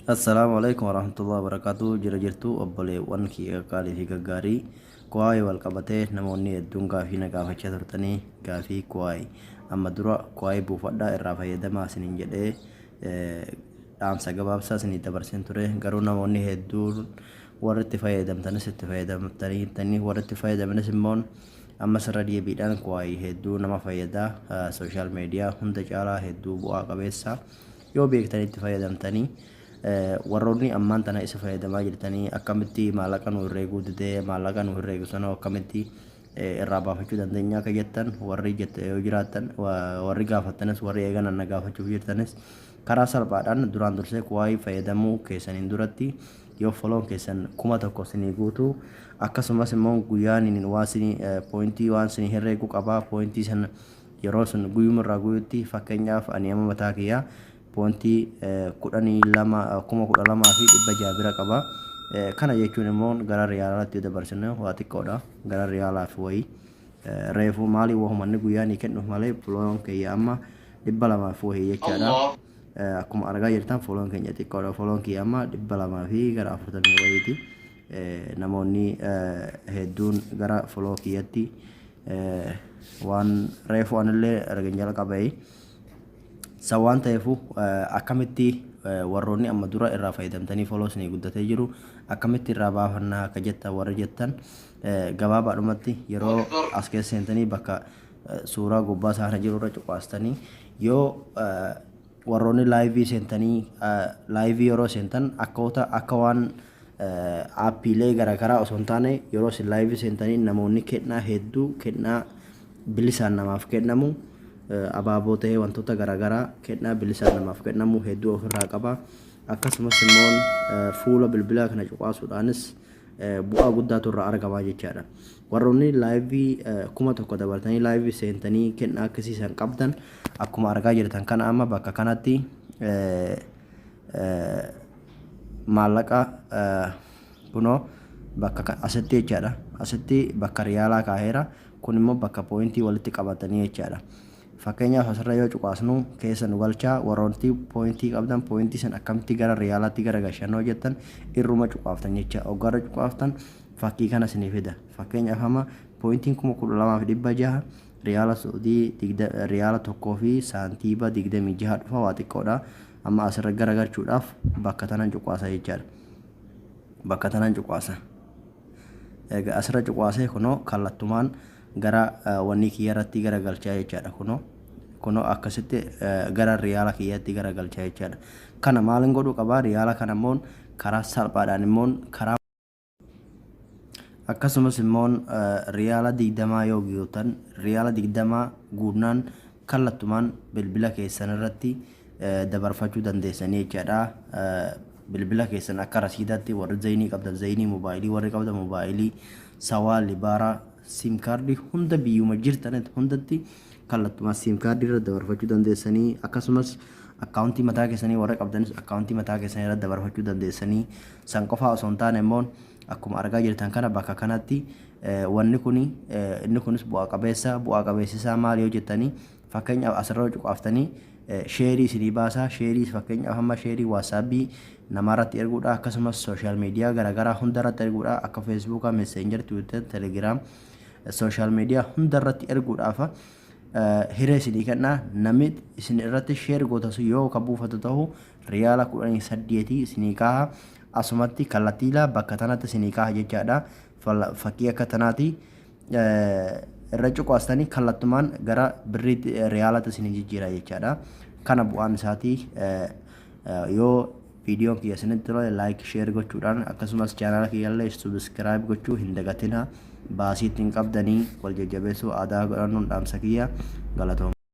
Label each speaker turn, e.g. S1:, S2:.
S1: Assalaamu alaikum warahmatullahi wabarakatuh. Jira jirtu obboleewwan kiyya qaqqaalii fi gaggaarii. Kuwaayii wal qabatee namoonni hedduun gaafii na gaafachaa turtanii, gaafii kuwaayii amma dura kuwaayii buufadhaa irraa fayyadamaa isiniin jedhee dhaamsa gabaabsaa isinii dabarseen ture. Garuu namoonni hedduun warri itti fayyadamtanis itti fayyadamtanii, warri itti fayyadamanis immoo ammas irra deebiidhaan kuwaayii hedduu nama fayyada, social media hunda caalaa hedduu bu'aa qabeessa yoo beektanii itti fayyadamtanii. Warroonni ammaan tana isa fayyadamaa jirtanii akkamitti maallaqa nu herreeguu didee, maallaqa nu herreegu sana akkamitti irraa baafachuu dandeenya akka jettan warri jette yoo jiraattan, warri gaafattanis, warri eegan na gaafachuuf jirtanis, karaa salphaadhaan duraan dursee kuwaayii fayyadamuu keessaniin duratti yoo follown keessan 1000 sinii guutuu, akkasumas immoo guyyaan waan sinii pointii waan sinii herreeguu qabaa, pointii sana yeroo sun guyyuma irraa guyyutti. Fakkeenyaaf ani amma mataa kiyyaa pointii 12, 12,600 bira qaba. Kana jechuun immoo gara riyaalaatti yoo dabarsine waa xiqqoodha, gara riyaalaa fi wayii reefu maali wahumanni guyyaa ni kennuuf malee follown kiyya amma 200 fi wayii jechaadha. Akkuma argaa jirtan follown keenya xiqqoodha. Follown kiyya amma 200 fi gara 40 wayiiti. Namoonni hedduun gara follow kiyyatti waan reefu anillee argan jala qabee san waan ta'eefu, akkamitti warroonni amma dura irraa fayyadamtanii follow isinii guddatee jiru akkamitti irraa baafannaa akka jettan warri jettan, gabaabaadhumatti yeroo as keessa seentanii bakka suuraa gubbaa isaa kana jiru irra cuqaastanii, yoo warroonni live seentanii, live yeroo seentan akkoota akka waan appiilee garaagaraa osoo hin taane, yeroo isin live seentanii namoonni kennaa hedduu, kennaa bilisaan namaaf kennamu, abaaboo ta'ee wantoota garaagaraa kennaa bilisaan namaaf kennamu hedduu ofirraa qaba. Akkasumas immoo fuula bilbilaa kana cuqaasuudhaanis bu'aa guddaatu irraa argamaa jechaadha. Warroonni live 1000 dabartanii live seentanii kennaa akkasiisan qabdan, akkuma argaa jirtan kana amma bakka kanatti maallaqa kunoo bakka asitti jechaadha. Asitti bakka riyaalaa kaaheera. Kun immoo bakka pointii walitti qabatanii jechaadha. Fakkeenyaaf asirra yoo cuqaasnu keessa nu galchaa. Warroonni pointii qabdan pointii san akkamitti gara riyaalaatti gara galchan jettan, irruma cuqaaftan jecha. Hoggaarra cuqaaftan fakkii kana isinii fida. Fakkeenyaaf amma pointiin 12,600 riyaala Suudii riyaala 1 fi saantiiba 26 dhufa, waa xiqqoodha. Amma asirra gara galchuudhaaf bakka tanan cuqaasa jechaadha. Bakka tanan cuqaasa. Egaa asirra cuqaasee kunoo kallattumaan gara wanni kiyya irratti gara galchaa jechaadha. Kunoo akkasitti gara riyaala kiyyatti gara galchaa jechaadha. Kana maalin godhuu qabaa? Riyaala kana immoo karaa salphaadhaan immoo karaa akkasumas immoo riyaala 20 yoo guutan, riyaala 20 guunnaan kallattumaan bilbila keessan irratti dabarfachuu dandeessanii jechaadha. Bilbila keessan akka rasiidaatti, warri Zainii qabdan Zainii, mobaayilii warri qabdan mobaayilii, sawaa libaaraa, SIM card hunda biyyuma jirtan hundatti kallattumaan SIM card irra dabarfachuu dandeessanii, akkasumas akkaawuntii mataa keessanii warra qabdanis akkaawuntii mataa keessanii irra dabarfachuu dandeessanii. San qofaa osoo hin taane immoo akkuma argaa jirtan kana bakka kanatti wanni kuni inni kunis bu'aa qabeessa. Bu'aa qabeessisaa maal yoo jettanii, fakkeenyaaf asirra cuqaaftanii share isinii baasaa. Share fakkeenyaaf amma share WhatsAppii namarratti erguudha, akkasumas social media garaagaraa hundarratti erguudha, akka Facebookaa, Messenger, Twitter, Telegram, social media hundarratti erguudhaaf hiree isinii kennaa. Namni isin irratti share gootan sun yoo ka buufatu ta'u riyaala 18 isinii kaaha. Asumatti kallattiilaa bakka tanatti isinii kaaha jechaadha. Fakkii akka tanaati irra cuqaastanii kallattumaan gara birriitti, riyaalaatti isinii jijjiira jechaadha. Kana bu'aan isaatii. Yoo viidiyoon kiyya isinitti tole like, share gochuudhaan, akkasumas chaanaala kiyyallee subscribe gochuu hin dagatina. Baasii ittiin qabdanii wal jajjabeessuu aadaa godhannuun dhaamsa kiyya. Galatooma.